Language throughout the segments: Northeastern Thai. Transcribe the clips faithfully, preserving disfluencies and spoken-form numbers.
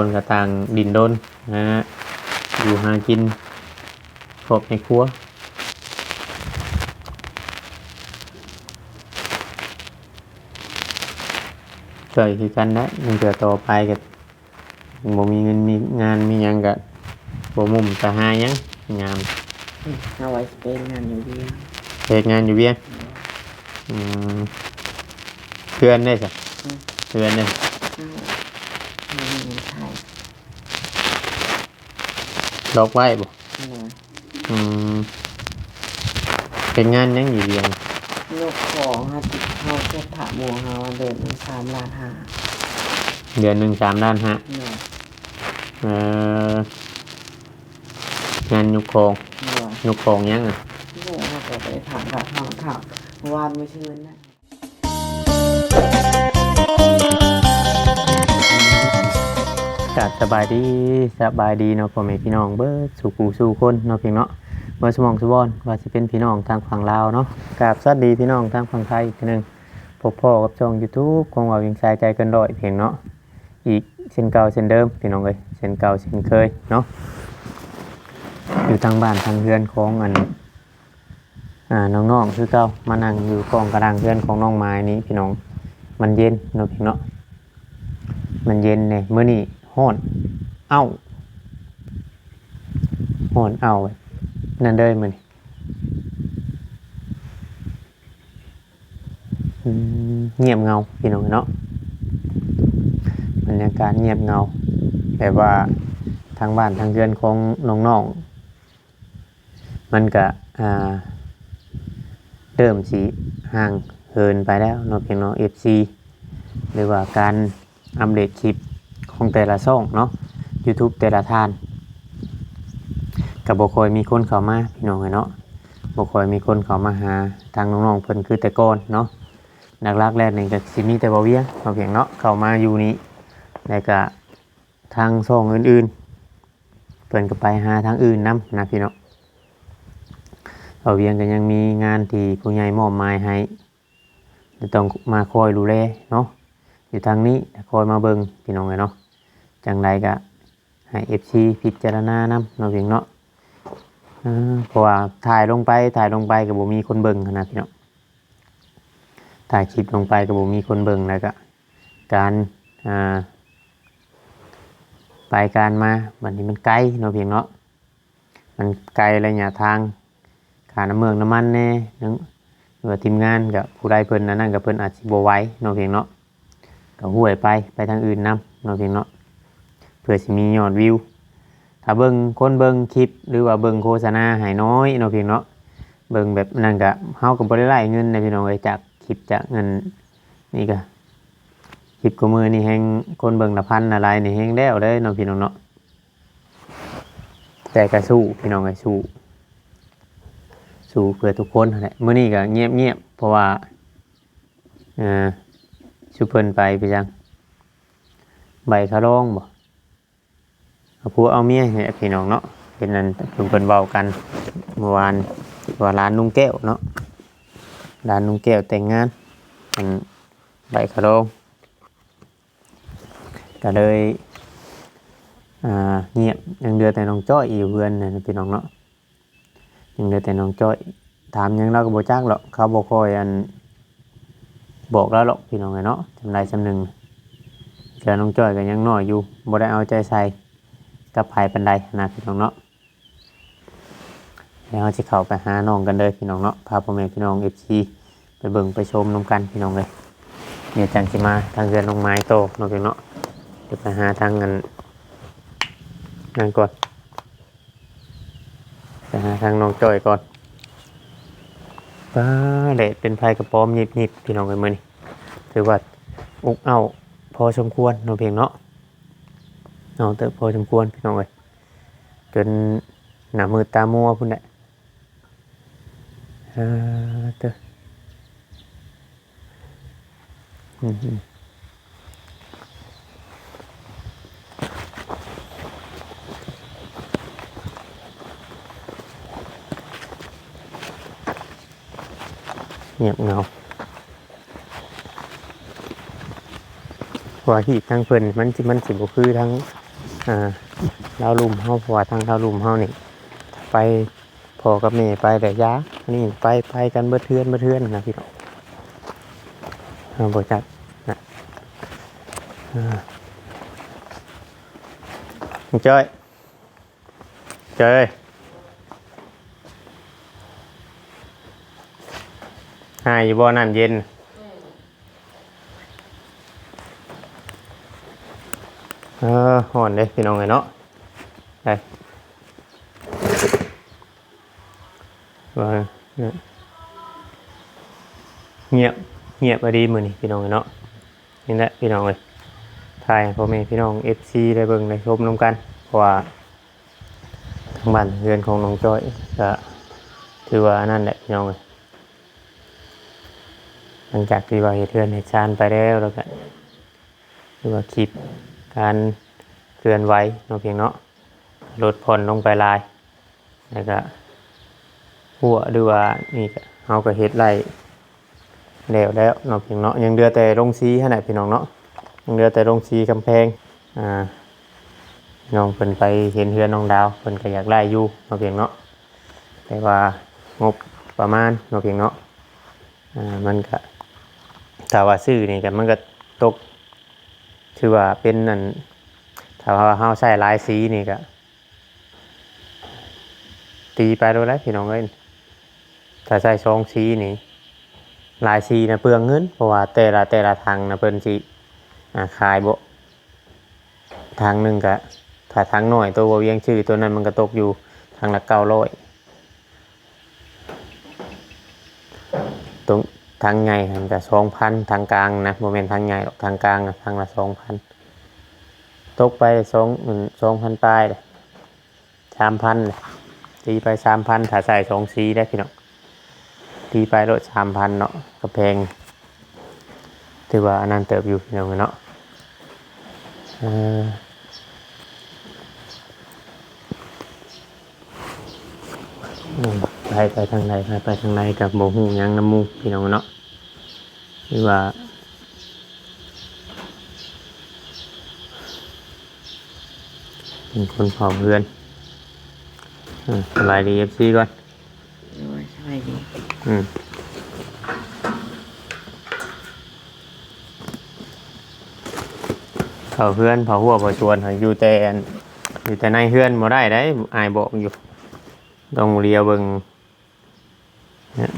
คนก็ต่างดิ้นรนนะฮะ อยู่หากินครอบในครัว ช่วยคือกันนะ มันเกิดต่อไปก็บ่มีเงินมีงานมีหยังก็บ่มุ่งจะหาหยังงาม อืม เอาไว้สิเป็นงานอยู่เวียง เฮ็ดงานอยู่เวียง อืม เพื่อนได้ซะ อืม เพื่อนได้ เอา บ่มีเงินใช้ ล็อกไว้บ่ โดย อืม เป็นงานหยังอยู่เวียง ยกของหาติดเขาเก็บผ้าหมู่เฮาเดือนหนึ่งสามล้านห้า เดือนหนึ่งสามล้านห้า โดย เอ่อ งานยกของ โดย ยกของหยังอะ โดย เฮาก็ไปถามกับเขา ถามเมื่อวานเมื่อคืนนะ กราบสบายดี สบายดีเนาะ พ่อแม่พี่น้องเบิดสู่ผู้สู่คนเนาะเพียงเนาะ เบิดสมองสุบอน ว่าสิเป็นพี่น้องทางฝั่งลาวเนาะ กราบสวัสดีพี่น้องทางฝั่งไทยอีกเทื่อหนึ่ง พบพ้อกับช่อง YouTube ของเว้าเวียงสายใจเกินร้อยเพียงเนาะ อีกเช่นเก่าเช่นเดิมพี่น้องเอ้ย เช่นเก่าเช่นเคยเนาะ อยู่ทางบ้านทางเฮือนของอัน อ่า น้องๆ คือเก่า มานั่งอยู่กองกระดังเฮือนของน้องไม้นี่พี่น้อง มันเย็นเนาะพี่เนาะ มันเย็นเนี่ย มื้อนี้ฮ้อน เอ้า ฮ้อนเอ้า นั่นเด้อมื้อนี้ อืม เงียบเหงาพี่น้องเนาะ บรรยากาศเงียบเหงา แบบว่าทางบ้านทางเฮือนของน้องๆ มันก็ อ่า เริ่มสิห่างเหินไปแล้วเนาะเพียงเนาะ เอฟซี หรือว่าการอัปเดตคลิปของแต่ละช่องเนาะ YouTube แต่ละท่าน ก็บ่ค่อยมีคนเข้ามาพี่น้องเอ้ยเนาะ บ่ค่อยมีคนเข้ามาหาทางน้องๆ เพิ่นคือแต่ก่อนเนาะ หลักๆ แล้วนี่ก็สิมีแต่บ่าวเวียง บ่าวเวียงเนาะ เข้ามาอยู่นี่ แล้วก็ทางช่องอื่นๆ เพิ่นก็ไปหาทางอื่นนำนะพี่น้อง บ่าวเวียงก็ยังมีงานที่ผู้ใหญ่มอบหมายให้ จะต้องมาคอยดูแลเนาะ อยู่ทางนี้คอยมาเบิ่งพี่น้องเอ้ยเนาะ จั่งใดก็ให้ เอฟซี พิจารณานำเนาะเพียงเนาะ เออ เพราะว่าถ่ายลงไป ถ่ายลงไปก็บ่มีคนเบิ่งหั้นนะพี่น้อง ถ่ายคลิปลงไปก็บ่มีคนเบิ่ง แล้วก็การ อ่า ไปการมา บัดนี้มันไกลเนาะเพียงเนาะ มันไกลระยะทาง ค่าน้ำเมืองน้ำมันแน่ หรือว่าทีมงานก็ผู้ใดเพิ่นอันนั้นก็เพิ่นอาจสิบ่ไหวเนาะเพียงเนาะ ก็ห้วยไป ไปทางอื่นนำเนาะเพียงเนาะ เพื่อสิมียอดวิว ถ้าเบิ่ง คนเบิ่งคลิป หรือว่าเบิ่งโฆษณาให้น้อยเนาะเพียงเนาะ เบิ่งแบบนั้นก็ เฮาก็บ่ได้ไล่เงินนะพี่น้องเอ้ย จากคลิปจากเงินนี่ก็ คลิปกูมื้อนี่แฮงคนเบิ่งละพันละหลายนี่แฮงแล้วเด้เนาะพี่น้องเนาะ แต่ก็สู้พี่น้องเอ้ย สู้ สู้เพื่อทุกคนนั่นแหละ มื้อนี้ก็เงียบๆ เพราะว่า เอ่อ ซุเพิ่นไป ไปจั่ง ใบขะดองบ่ เอาผัวเอาเมียนี่แหละพี่น้องเนาะ เป็นอันซุเพิ่นเว้ากันเมื่อวาน ว่าหลานลุงแก้วเนาะ หลานลุงแก้วแต่งงาน อันใบขะดอง ก็เลย อ่า เงียบ ยังเหลือแต่น้องจ้อยอยู่เฮือนนะพี่น้องเนาะ ยังเหลือแต่น้องจ้อย ถามหยังลาวก็บ่จักหรอก เขาบ่ค่อยอัน บอกลาวหรอกพี่น้องเอ้ยเนาะ จำได้จำหนึ่ง แต่น้องจ้อยก็ยังน้อยอยู่ บ่ได้เอาใจใส่กับไผปานใดนะพี่น้องเนาะ แล้วเราสิเข้าไปหาน้องกันเลยพี่น้องเนาะ พาพ่อแม่พี่น้อง เอฟซี ไปเบิ่งไปชมนำกันพี่น้องเอ้ย เดี๋ยวจั่งสิมาทางเฮือนน้องไม้ต่อเนาะพี่น้องเนาะ เดี๋ยวไปหาทางอัน นั่นก่อน ไปหาทางน้องจ้อยก่อน ป๊า แดดเป็นไฟกระป๋อมยิบๆ พี่น้องเอ้ย มื้อนี้ ถือว่าอบอ้าวพอสมควรเนาะเพียงเนาะ เอาเถอะ พอสมควรพี่น้องเอ้ย จนหน้ามืดตามัวพุ้นแหละ เออ เถอะ อืม เงียบเหงา ว่าฮีตทางเพิ่นมันสิ มันสิบ่คือทาง อ่า ลาวลุ่มเฮา เพราะว่าทางลาวลุ่มเฮานี่ ไป พ่อกับแม่ไปแต่ยา นี่ไป ไปกันเบิดเฮือน เบิดเฮือนนะพี่น้อง เฮาบ่จักนะ อ่า จ้อย จ้อย หายอยู่บ่ น้ำเย็น เออ ฮ้อนเด้พี่น้องเอ้ยเนาะ ไป ว่า เนี่ย เงียบ เงียบอะดีมื้อนี้พี่น้องเอ้ยเนาะ นี่แหละพี่น้องเอ้ย ถ่ายให้พ่อแม่พี่น้อง เอฟซี ได้เบิ่งได้ชมนำกัน เพราะว่า ทางบ้านเฮือนของน้องจ้อยก็ถือว่านั่นแหละพี่น้องเอ้ย หลังจากที่ว่าเฮ็ดเฮือนเฮ็ดซานไปแล้ว แล้วก็ ถือว่าคลิปการเคลื่อนไหวเนาะเพียงเนาะ ลดผ่อนลงไปหลาย แล้วก็หัวหรือว่านี่ก็ เฮาก็เฮ็ดไร่แล้วแล้วเนาะเพียงเนาะ ยังเหลือแต่ลงสีหั้นแหละพี่น้องเนาะ ยังเหลือแต่ลงสีกำแพง อ่า น้องเพิ่นไปเห็นเฮือนน้องดาว เพิ่นก็อยากได้อยู่เนาะเพียงเนาะ แต่ว่างบประมาณเนาะเพียงเนาะ อ่า มันก็ ถ้าว่าซื้อนี่ก็มันก็ตก ถือว่าเป็นอัน ถ้าว่าเฮาใช้หลายสีนี่ก็ ตีไปโลดแหละพี่น้องเอ้ย ถ้าใช้สองสีนี่ หลายสีนะเปลืองเงิน เพราะว่าแต่ละ แต่ละถังนะเพิ่นสิ อ่า ขายบ่ ถังหนึ่งก็ ถ้าถังน้อย ตัวบ่เวียงชื่อ ตัวนั้นมันก็ตกอยู่ถังละเก้าร้อย ตรง ถังใหญ่หั้นก็สองพัน ถังกลางนะ บ่แม่นถังใหญ่หรอก ถังกลางนะ ถังละสองพัน ตกไปสอง อืม สองพันปลายเลย สามพันเลย ตีไปสามพัน ถ้าใส่สองสีได้พี่น้อง ตีไปโลดสามพันเนาะ ก็แพง ถือว่าอันนั้นเติบอยู่พี่น้องเนาะ เออ อืม ไป ไปทางใด ไป ไปทางใดก็บ่ฮู้หยังนำหมู่พี่น้องเนาะ หรือว่า เป็นคนเผาเฮือน อ่า สบายดี เอฟซี ก่อน โดย สบายดี อืม เผาเฮือน เผาหัว เผาสวน อยู่แต่อัน อยู่แต่ในเฮือนบ่ได้เด้ อ้ายบอกอยู่ ต้องเลียวเบิ่ง เนี่ย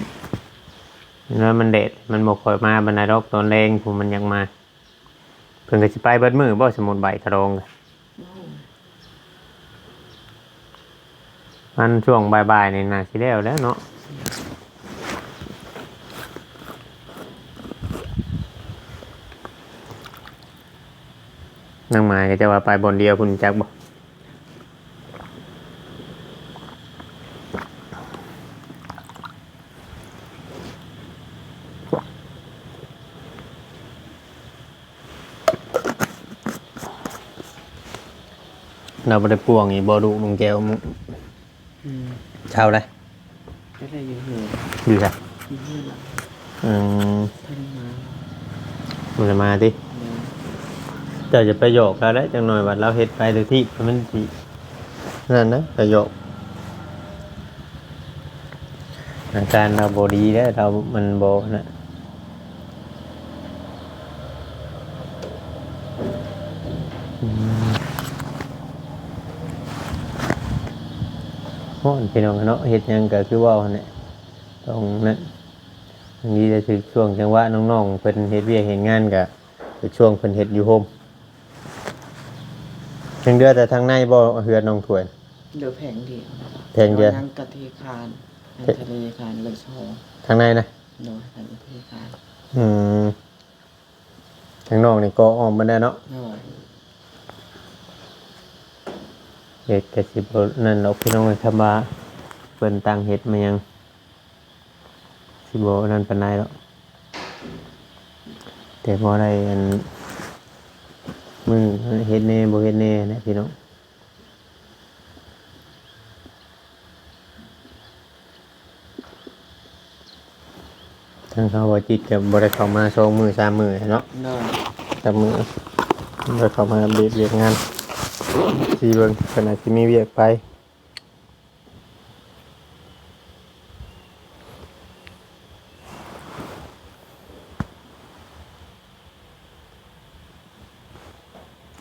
แล้วมันแดด มันบ่ค่อยมาปานใดดอก ตอนแลงพู้นมันอยากมา เพิ่นก็สิไปเบิดมื้อบ่ สมุดใบตะรองกะ โอ้ มันช่วงบ่ายๆนี่น่าสิแล้วแหล้วเนาะ นางหมายก็จะว่าไปบ่อนเดียวพุ้นจักบ่ เราบ่ได้ป่วงอีกบ่ ลูกลุงแก้ว อืม เช้าเลย ก็ได้อยู่เฮือน อยู่จ้ะ อยู่เฮือนหลัง อืม บ่ได้มา บ่ได้มาติ โดย เจ้าจะไปหยอกเราได้จังหน่อย ว่าเราเฮ็ดไปโดยที่มันสิ นั่นนะ ไปหยอก อาการเราบ่ดีแล้ว เรามันบ่นะ อืม ฮ้อนพี่น้องเนาะ เฮ็ดหยังก็คือเว้าหั่นแหละ ต้องนั่น อันนี้จะถือช่วงจังหวะน้องๆเพิ่นเฮ็ดเวียกเฮ็ดงาน ก็คือช่วงเพิ่นเฮ็ดอยู่โฮม ยังเหลือแต่ทางในบ่ เฮือนน้องถ้วย เหลือแผงเดียว แผงเดียว แล้วยังกะเทคาน ยังเทคานเหลือสอง ทางในนะ โดย ทางเทคาน อืม ทางนอกนี่ก็อ้อมบ่ได้เนาะ โดย เฮ็ดก็สิบ่นั่นดอกพี่น้องเอ้ย คำว่าเพิ่นตั้งเฮ็ดมาหยัง สิบ่นั่นปานใดดอก แต่พอได้อัน มื้อเฮ็ดแหน่บ่เฮ็ดแหน่นะพี่น้อง ทางเขาว่าจิตก็บ่ได้เข้ามาสองมื้อสามมื้อเนาะ โดย สามมื้อ บ่ได้เข้ามาอัปเดตเวียกงาน สิเบิ่ง เพิ่นอาจสิมีเวียกไป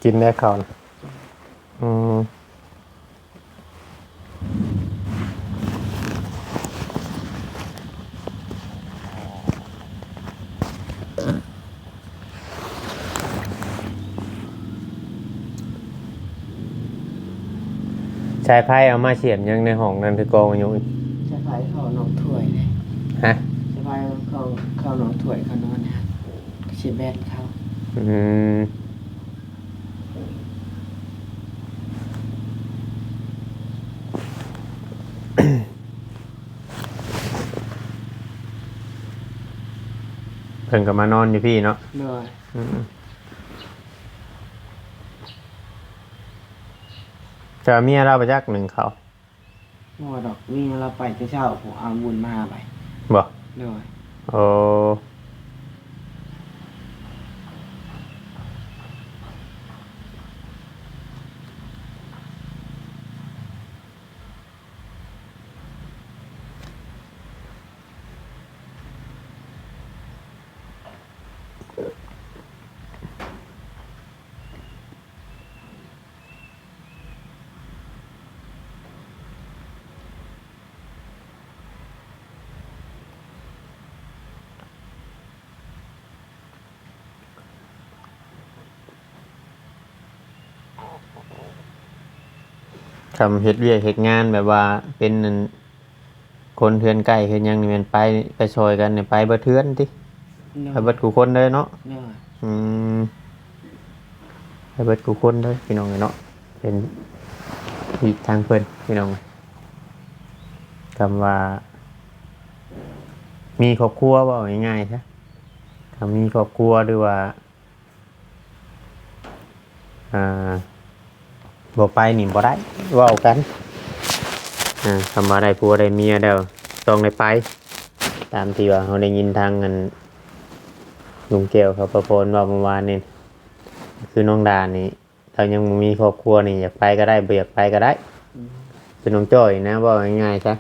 กินได้ข้าวนะ อืม สายไฟเอามาเสียบยังในห้องนั่นคือกองอยู่อีก สายไฟเข้าหนองถ้วยเลย ฮะ สายไฟเข้า เข้าหนองถ้วย เข้านอนนะ เสียบแบตเข้า อืม เพิ่นก็มานอนอยู่พี้เนาะ โดย อืม แต่เมียลาวไปจักนึ่งข้าว บ่ดอก เมียลาวไปแต่เช้า ผมเอาบุญมาไป บ่ โดย โอ้ ทำเฮ็ดเวียกเฮ็ดงานแบบว่าเป็นนั่น คนเฮือนใกล้เฮือนหยังนี่แม่นไป ไปซอยกันนี่ไปเบิดเฮือนติ โดย ไปเบิดกูคนเลยเนาะ โดย อืม ไปเบิดกูคนเลยพี่น้องเอ้ยเนาะ เป็นอีกทางเพิ่นพี่น้อง คำว่า มีครอบครัว เว้าง่ายๆซะ ถ้ามีครอบครัวหรือว่า อ่า บ่ไปนี่บ่ได้ เว้ากัน อ่า คำว่าได้ผัวได้เมียแล้ว ต้องได้ไป ตามที่ว่าเราได้ยินทางอัน ลุงแก้วเขาประพรเว้าเมื่อวานนี่ คือน้องดานี่ เรายังบ่มีครอบครัวนี่ อยากไปก็ได้ บ่อยากไปก็ได้ อืม คือน้องจ้อยนะ เว้าง่ายๆซะ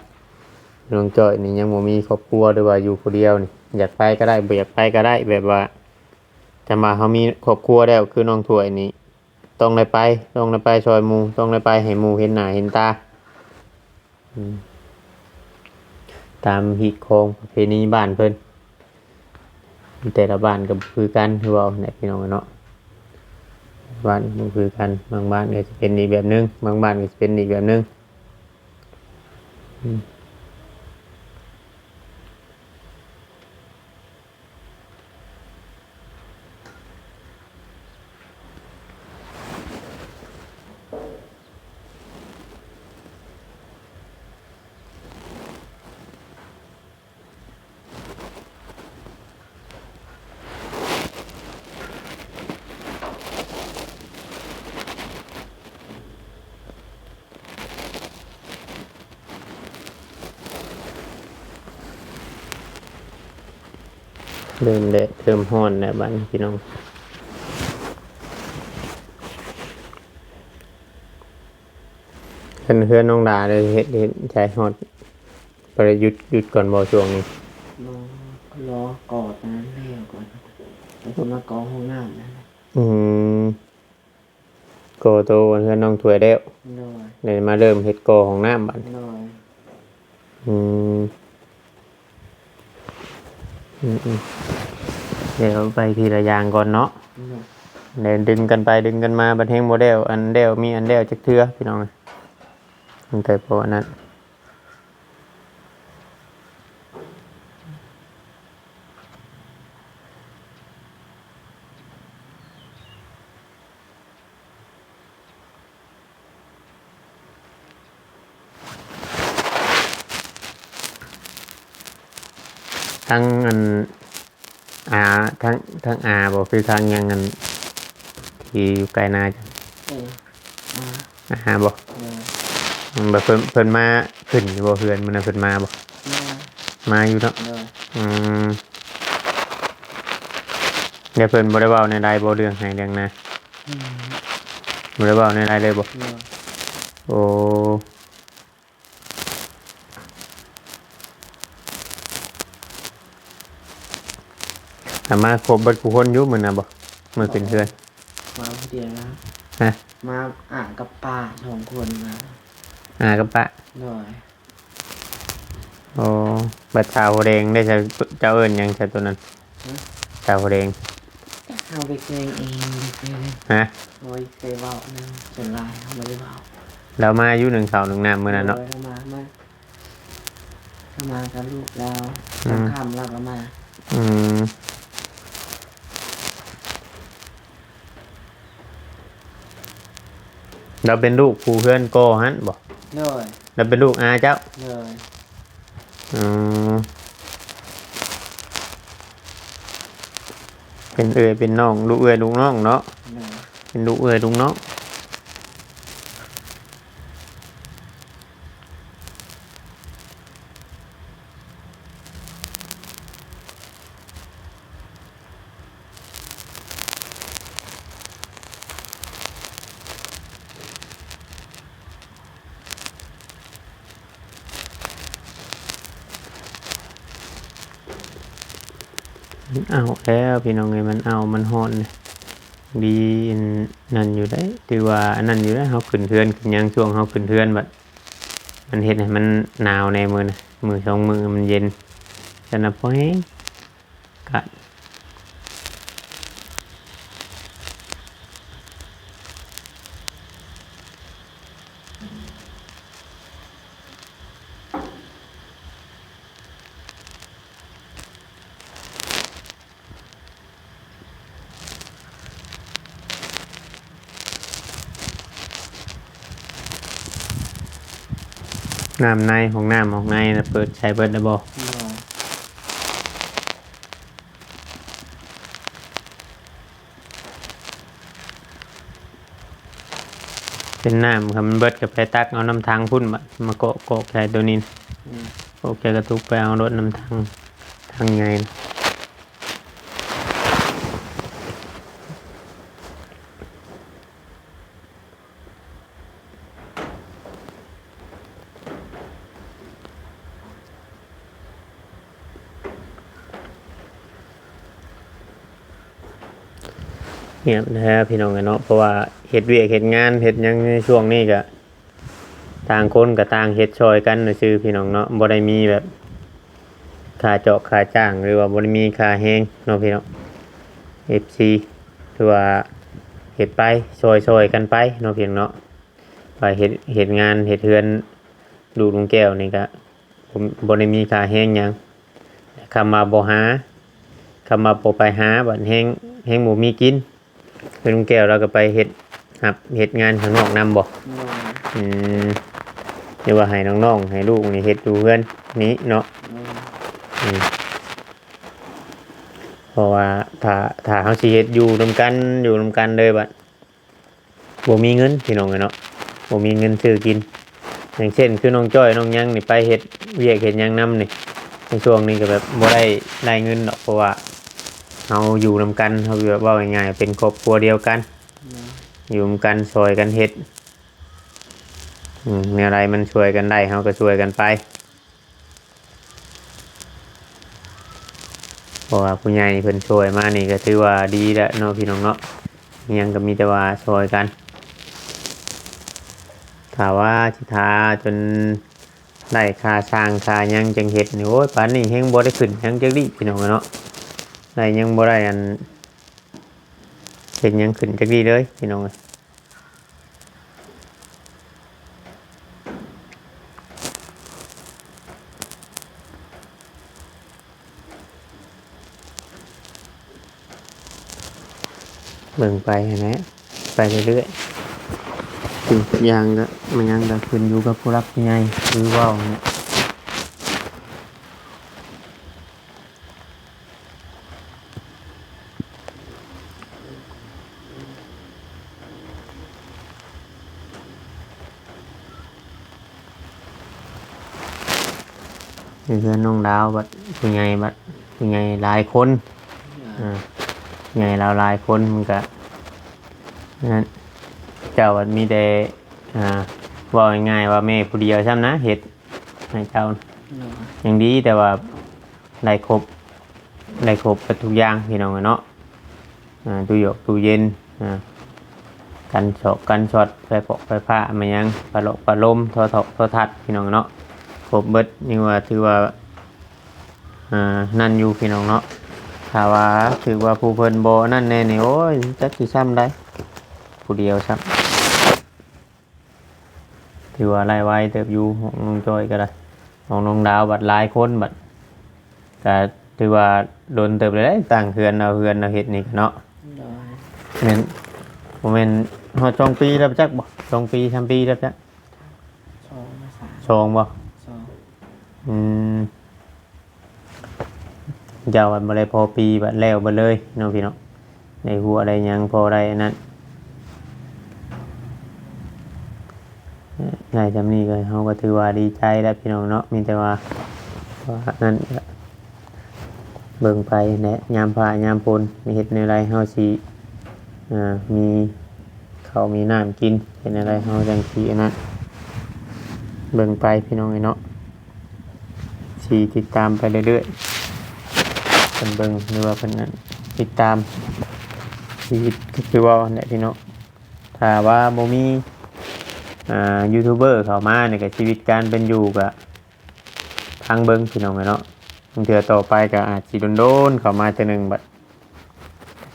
น้องจ้อยนี่ยังบ่มีครอบครัว หรือว่าอยู่ผู้เดียวนี่ อยากไปก็ได้ บ่อยากไปก็ได้ แบบว่า แต่ว่าเรามีครอบครัวแล้ว คือน้องถ้วยนี่ ต้องได้ไป ต้องได้ไปซอยหมู่ ต้องได้ไปให้หมู่เห็นหน้าเห็นตา อืม ตามฮีตของประเพณีบ้านเพิ่น แต่ละบ้านก็บ่คือกัน คือเว้าแหละพี่น้องเนาะ บ้านบ่คือกัน บางบ้านก็สิเป็นอีกแบบหนึ่ง บางบ้านก็สิเป็นอีกแบบหนึ่ง อืม เริ่มแดดเริ่มฮ้อนแล้วบัดนี้พี่น้อง เฮือน เฮือนน้องดาเลย เฮ็ด เฮ็ดใช้ฮอด บ่ได้หยุด หยุดก่อนบ่ช่วงนี้ รอ รอก่อตรงนั้นแล้วก่อน แล้วก็มาก่อห้องน้ำนั่นแหละ อืม ก่อโตเฮือนน้องถ้วยแล้ว โดย เลยมาเริ่มเฮ็ดก่อห้องน้ำบัด โดย อืม อืม อืม เดี๋ยวไปทีละอย่างก่อนเนาะ โดย เดี๋ยวดึงกันไปดึงกันมา บัดแฮงบ่แล้ว อันแล้วมีอันแล้วจักเทื่อพี่น้อง ตั้งแต่พออันนั้น ทั้งอัน อา ทั้ง ทั้งอาบ่ คือทั้งยังอัน ที่อยู่ใกล้นาจ้ะ เออ อา อาบ่ เออ มันบ่ เพิ่น เพิ่นมาขึ้นอยู่บ่ เฮือนมื้อนั้นเพิ่นมาบ่ มา มาอยู่เนาะ เออ อืม แล้วเพิ่นบ่ได้เว้าแนวใดบ่ เรื่องไฮ่เรื่องนา อืม บ่ได้เว้าแนวใดเลยบ่? โดย โอ้ อามาครบเบิดคู่คนอยู่มื้อน่ะบ่? มื้อขึ้นเฮือน มาผู้เดียวนะ ฮะ? มาอากับป้าสองคนนะ อากับป้า โดย อ๋อ บัดสาวหัวแดงได้ เจ้า เจ้าเอิ้นหยังซะตัวนั้น? ฮะ? สาวหัวแดง เฮาไปแกล้งเอง ฮะ? โอ้ย เคยเว้านะ ส่วนหลายเฮาบ่ได้เว้า ลาวมาอยู่นึ่งข้าวนึ่งน้ำมื้อนั้นเนาะ โดย ลาวมา มา ลาวมากับลูกลาว อืม ค่ำๆ ลาวก็มา อืม ลาวเป็นลูกผู้เฮือนก่อหั่นบ่? โดย ลาวเป็นลูกอาเจ้า โดย อืม เป็นเอื้อยเป็นน้อง ลูกเอื้อยลูกน้องเนาะ โดย เป็นลูกเอื้อยลูกน้อง มันอ้าวแล้วพี่น้องเอ้ย มันอ้าว มันฮ้อน ดีอันนั่นอยู่ได้ ถือว่าอันนั้นอยู่ได้ เฮาขึ้นเฮือนขึ้นหยัง ช่วงเฮาขึ้นเฮือนบัด มันเฮ็ดให้มันหนาวแน่มื้อนะ มื้อสองมื้อมันเย็น ฉะนั้นพอแฮง กะ น้ำใน ห้องน้ำห้องในน่ะ เปิดใช้เบิดแล้วบ่? บ่ เป็นน้ำ คันมันเบิดก็ไปตักเอาน้ำถังพุ้นบัด มาเกาะ เกาะใส่ตัวนี้ อืม เกาะใส่กระตุก ไปเอารถน้ำถัง ถังใหญ่นะ เงียบแท้พี่น้องเอ้ยเนาะ เพราะว่าเฮ็ดเวียกเฮ็ดงานเฮ็ดหยังในช่วงนี้ก็ ต่างคนก็ต่างเฮ็ดซ่อยกันซื่อๆ พี่น้องเนาะ บ่ได้มีแบบค่าเจาะค่าจ้าง หรือว่าบ่ได้มีค่าแรงเนาะพี่น้อง เอฟซี ถือว่าเฮ็ดไป ซ่อยๆ กันไปเนาะพี่น้องเนาะ ว่าเฮ็ด เฮ็ดงานเฮ็ดเฮือนลูกลุงแก้วนี่ก็ บ่ บ่ได้มีค่าแรงหยัง คำว่าบ่หา คำว่าบ่ไปหา บัดแฮง แฮงบ่มีกิน คือลุงแก้วลาวก็ไปเฮ็ด รับเฮ็ดงานข้างนอกนำบ่? โดย อืม หรือว่าให้น้องๆ ให้ลูกนี่เฮ็ดอยู่เฮือนนี้เนาะ โดย อืม เพราะว่าถ้า ถ้าเฮาสิเฮ็ดอยู่นำกัน อยู่นำกันเลยบัด บ่มีเงินพี่น้องเอ้ยเนาะ บ่มีเงินซื้อกิน อย่างเช่นคือน้องจ้อยน้องหยังนี่ไปเฮ็ดเวียกเฮ็ดหยังนำนี่ ในช่วงนี้ก็แบบบ่ได้ ได้เงินดอก เพราะว่าเฮาอยู่นำกัน เฮาแบบเว้าง่ายๆ เป็นครอบครัวเดียวกัน อืม อยู่นำกันซ่อยกันเฮ็ด อืม แนวใดมันซ่อยกันได้ เฮาก็ซ่อยกันไป เพราะว่าผู้ใหญ่เพิ่นซ่อยมานี่ก็ถือว่าดีแล้วเนาะพี่น้องเนาะ อิหยังก็มีแต่ว่าซ่อยกัน ถ้าว่าสิท่าจนได้ค่าสร้างค่าหยังจั่งเฮ็ดนี่ โอ้ย ป่านนี้แฮงบ่ได้ขึ้นหยังจักดีพี่น้องเนาะ ได้ยังบ่ได้อัน เฮ็ดหยังขึ้นจักดีเลยพี่น้องเอ้ย เบิ่งไปหั้นแหละ ไปเรื่อยๆ ทุกอย่างก็ มันหยังก็ขึ้นอยู่กับผู้หลักผู้ใหญ่ คือเว้าเนี่ย อยู่เฮือนน้องดาวบัดผู้ใหญ่ บัดผู้ใหญ่หลายคน อ่า อ่า ผู้ใหญ่ลาวหลายคนมันก็ นั่น เจ้ามีแต่ อ่า เว้าง่ายๆว่าแม่ผู้เดียวซ้ำนะเฮ็ดให้เจ้า โดย ยังดีแต่ว่าได้ครบ ได้ครบเบิดทุกอย่างพี่น้องเนาะ อ่า ตู้หยอกตู้เย็น อ่า กันซอกกันซอด ไฟฟอกไฟฟ้า มาหยัง ปะโลกปะลม โทรทัศน์ โทรทัศน์ พี่น้องเนาะ ครบเบิด นี่ว่าถือว่า อ่า นั่นอยู่พี่น้องเนาะ ถ้าว่าถือว่าผู้เพิ่นบ่นั่นแน่นี่ โอ้ย จักสิซ้ำใด ผู้เดียวซ้ำ ถือว่ารายไวเติบอยู่ ของน้องจ้อยก็ได้ ของน้องดาวบัดหลายคนบัด ก็ถือว่าโดนเติบเลยได้ ตั้งเฮือนเอาเฮือนเอาเฮ็ดนี่ก็เนาะ โดย แม่น บ่แม่นฮอดสองปีแล้วจักบ่ สองปี สามปีแล้วจัก สอง สาม สองบ่ สอง อืม เจ้าบัดบ่ได้พอปีบัดแล้วบัดเลยเนาะพี่เนาะ ได้หัวได้หยังพอได้อันนั้น ได้จำนี้ก็ เฮาก็ถือว่าดีใจแล้วพี่น้องเนาะ มีแต่ว่า ว่านั่นก็เบิ่งไปแหละ ยามฟ้ายามฝน มีเฮ็ดแนวใดเฮาสิ อ่า มีข้าวมีน้ำกิน เฮ็ดแนวใดเฮาจังสิอันนั้น เบิ่งไปพี่น้องเอ้ยเนาะ สิติดตามไปเรื่อยๆ เพิ่นเบิ่งหรือว่าเพิ่นนั่น ติดตามชีวิตก็คือว่านั่นแหละพี่น้อง ถ้าว่าบ่มี อ่า ยูทูบเบอร์เข้ามานี่ก็ชีวิตการเป็นอยู่ก็ฟังเบิ่งพี่น้องเอ้ยเนาะ บางเทื่อต่อไปก็อาจสิโดนๆ เข้ามาเทื่อหนึ่งบัด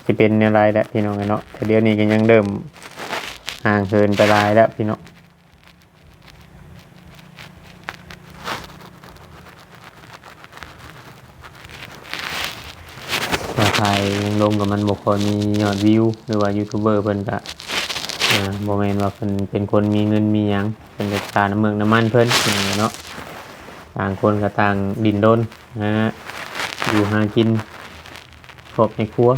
สิเป็นแนวใดแหละพี่น้องเอ้ยเนาะ แต่เดี๋ยวนี้ก็ยังเริ่มห่างเหินไปหลายแล้วพี่น้อง ถ้าถ่ายลงกับมันบ่ค่อยมียอดวิว หรือว่ายูทูบเบอร์เพิ่นก็ อ่า บ่แม่นว่าเพิ่นเป็นคนมีเงินมีหยัง เพิ่นก็ค่าน้ำเมืองน้ำมันเพิ่นเนาะ ต่างคนก็ต่างดิ้นรนนะฮะ อยู่หากินครอบในครัว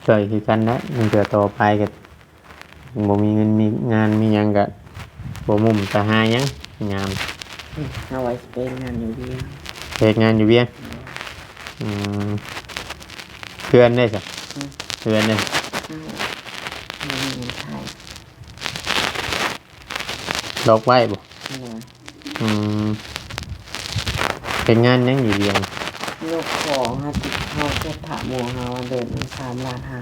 ช่วยคือกันนะ มันเถื่อต่อไปก็บ่มีเงินมีงานมีหยังก็บ่มุ่งจะหาหยังยาม อืม เอาไว้สิไปเฮ็ดงานอยู่เวียง เฮ็ดงานอยู่เวียง อืม เพื่อนได้ซะ อืม เพื่อนได้ อ้าว บ่มีเงินใช้ ล็อกไว้บ่ โดย อืม เป็นงานหยังอยู่เวียง ยกของหาติดเฮาเก็บผ้าหมู่เฮาเดือนหนึ่งสามล้านห้า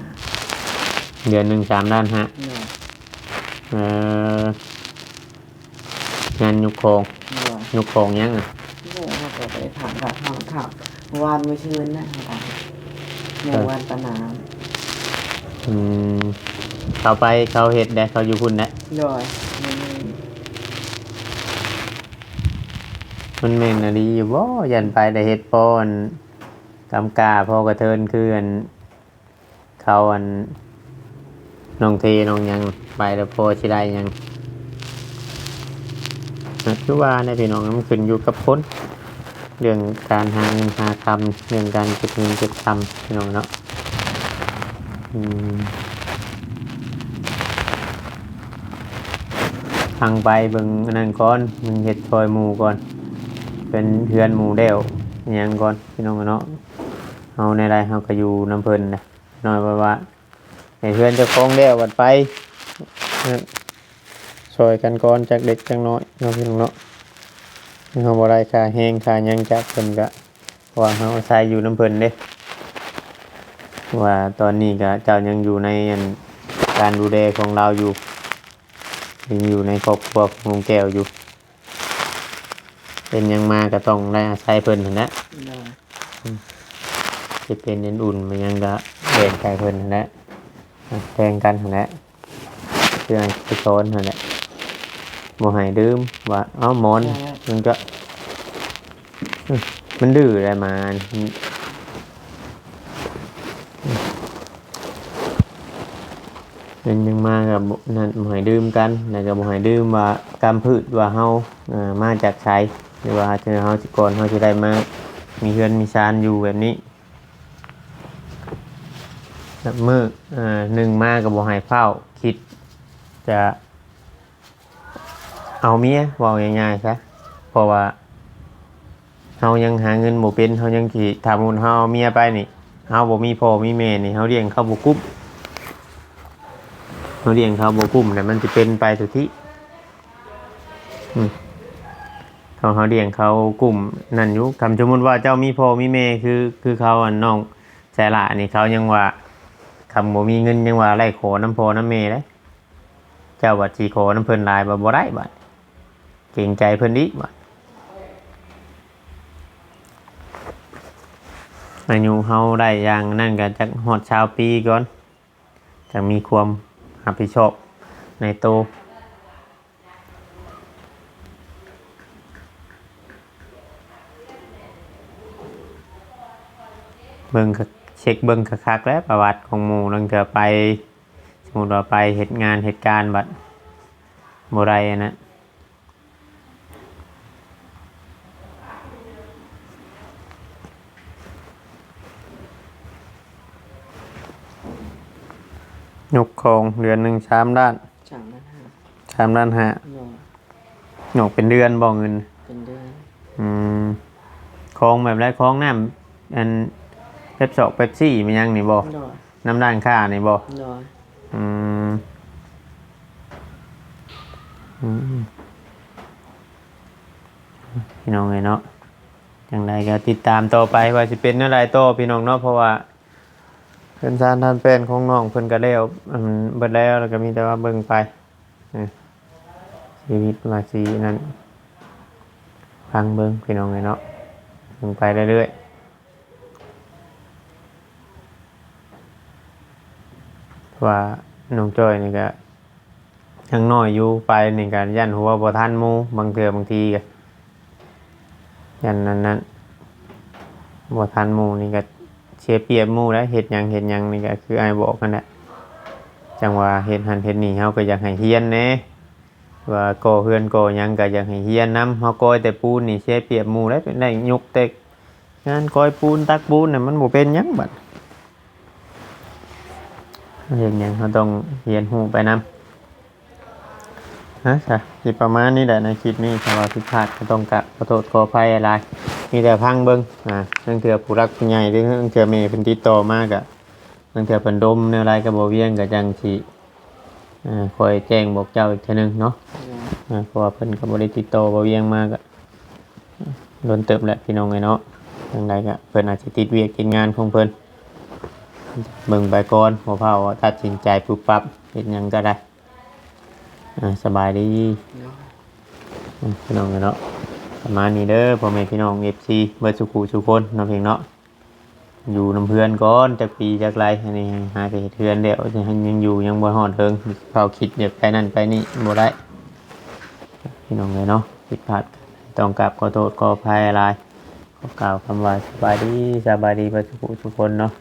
เดือนหนึ่งสามล้านห้า โดย เอ่อ งานยกของ โดย ยกของหยังอะ โดย เฮาก็ไปถามกับเฮาถามวานมื้อซืนนะ เฮาถามหมู่ เออ วานตะหนาม อืม เขาไป เขาเฮ็ดได้ เขาอยู่พุ้นได้ โดย มัน มันแม่นอีหลีอยู่บ่ ย่านไปแต่เฮ็ดป้อนกำกาพ่อกระเทินคืออัน เขาอัน น้องเทน้องหยัง ไปแล้วพอสิได้หยัง นะ คือว่าเนี่ยพี่น้อง มันขึ้นอยู่กับคน เรื่องการหาเงินหาคำ เรื่องการเก็บเงินเก็บคำ พี่น้องเนาะ อืม ฟังไปเบิ่งอันนั้นก่อน เบิ่งเฮ็ดซอยหมู่ก่อน เป็นเฮือนหมู่แล้วอิหยังก่อน พี่น้องเนาะ เฮาแนวใดเฮาก็อยู่นำเพิ่นนะ น้อยว่าว่า ให้เฮือนเจ้าของแล้วบัดไป นั่น ซอยกันก่อนจักเล็กจักน้อยเนาะพี่น้องเนาะ เฮาบ่ได้ค่าแรงค่าหยังจากเพิ่นกะ เพราะว่าเฮาอาศัยอยู่นำเพิ่นเด้ ว่าตอนนี้กะเจ้ายังอยู่ในอันการดูแลของลาวอยู่ ยังอยู่ในครอบครัวของลุงแก้วอยู่ เป็นหยังมาก็ต้องได้อาศัยเพิ่นหั้นแหละ โดย อืม สิเป็นอันอุ่นมันหยังก็แบ่งไปเพิ่นหั้นแหละ อ่ะ แบ่งกันหั้นแหละ เพื่อให้สอนหั้นแหละ บ่ให้ลืมว่า เอ้า หมอน โดย มันก็ อืม มันดื้อได้หมา เป็นหยังมาก็บ่ นั่น บ่ให้ลืมกัน แล้วก็บ่ให้ลืมว่ากำพืชว่าเฮา เอ่อ มาจากไส หรือว่าเฮาสิ ก่อนเฮาสิได้มามีเฮือนมีซานอยู่แบบนี้ มื้อ เอ่อ หนึ่งมาก็บ่ให้ฟ้าวคิดจะ เอาเมีย เว้าง่ายๆซะ เพราะว่า เฮายังหาเงินบ่เป็น เฮายังสิ ถ้าสมมุติเฮาเอาเมียไปนี่ เฮาบ่มีพ่อมีแม่นี่ เฮาเลี้ยงเขาบ่กุ้ม เฮาเลี้ยงเขาบ่กุ้ม แล้วมันสิเป็นไปสุดที่ อืม เขา เฮาเลี้ยงเขากุ้มนั่นอยู่ คันสมมุติว่าเจ้ามีพ่อมีแม่ คือ คือเขา อันน้องสายหล้านี่ เขายังว่า คันบ่มีเงินยังว่าไล่ขอนำพ่อนำแม่เด้ เจ้าบัดสิขอนำเพิ่นหลาย บ่ บ่ได้บัด เกรงใจเพิ่นอีกบัด อายุเฮาได้อย่างนั้นก็จักฮอดซาวปีก่อน จักมีความรับผิดชอบในโต เบิ่ง เช็คเบิ่งคักๆ แล้วประวัติของหมู่ ลางเทื่อไป สมมุติว่าไปเฮ็ดงานเฮ็ดการบัดบ่ได้อันนั้น ยกของเดือนหนึ่งสามล้าน สามล้านห้า สามล้านห้า โดย ยกเป็นเดือนบ่เงิน เป็นเดือน อืม ของแบบใด ของน้ำ อัน เป๊ปซอก เป๊ปซี่ มันยังนี่บ่ โดย น้ำร้านค้านี่บ่ โดย อืม อืม พี่น้องเอ้ยเนาะ จั่งใดก็ติดตามต่อไปว่าสิเป็นแนวใดต่อพี่น้องเนาะ เพราะว่าเฮือนซานท่านแป้นของน้องเพิ่นก็แล้ว อืม เบิดแล้ว แล้วก็มีแต่ว่าเบิ่งไป เออ ชีวิตว่าสินั่น ฟังเบิ่งพี่น้องเอ้ยเนาะ เบิ่งไปเรื่อยๆ เพราะว่าน้องจ้อยนี่ก็ยังน้อยอยู่ ไปนี่ก็ย่านหัวบ่ทันหมู่ บางเทื่อบางทีก็ย่านนั้นนั้น บ่ทันหมู่นี่ก็เสียเปรียบหมู่แล้ว เฮ็ดหยังเฮ็ดหยังนี่ก็คืออ้ายบอกนั่นแหละ จั่งว่าเฮ็ดหั้นเฮ็ดนี่ เฮาก็อยากให้เฮียนแหน่ ว่าก่อเฮือนก่อหยังก็อยากให้เฮียนนำ เฮาก่อแต่ปูนนี่เสียเปรียบหมู่แล้ว ได้ยกแต่งานก่อยปูนตักปูนน่ะ มันบ่เป็นหยังบัด เฮ็ดหยังเฮาต้องเรียนรู้ไปนำ นะจ๊ะ สิประมาณนี้แหละในคลิปนี้ ถ้าว่าผิดพลาดก็ต้องกราบขอโทษขออภัยหลาย มีแต่ฟังเบิ่ง อ่า ลางเทื่อผู้หลักผู้ใหญ่ หรือลางเทื่อแม่เพิ่นติดต่อมาก็ ลางเทื่อเพิ่นดมแนวใดกับบ่าวเวียงก็จั่งสิ อ่า คอยแจ้งบอกเจ้าอีกเทื่อนึงเนาะ อ่า เพราะว่าเพิ่นก็บ่ได้ติดต่อบ่าวเวียงมาก็โดนเติบแหละพี่น้องเอ้ยเนาะ จั่งใดก็เพิ่นอาจสิติดเวียกติดงานของเพิ่น เบิ่งไปก่อน บ่ฟ้าวตัดสินใจปุ๊บปั๊บ เฮ็ดหยังก็ได้ อ่า สบายดี เนาะ อืม พี่น้องเอ้ยเนาะ ประมาณนี้เด้อ พ่อแม่พี่น้อง เอฟซี เบิดสุขุสุคนเนาะพี่น้องเนาะ อยู่นำเพื่อนก่อน จักปีจักไร อันนี้หาแต่เฮ็ดเฮือนแล้ว ยังอยู่ยังบ่ฮอดเทิง เฝ้าคิดอยากไปนั่นไปนี่บ่ได้ พี่น้องเอ้ยเนาะ ผิดพลาด ต้องกราบขอโทษขออภัยหลาย ขอกล่าวคำว่าสบายดี สบายดีเบิดสุขุสุคนเนาะ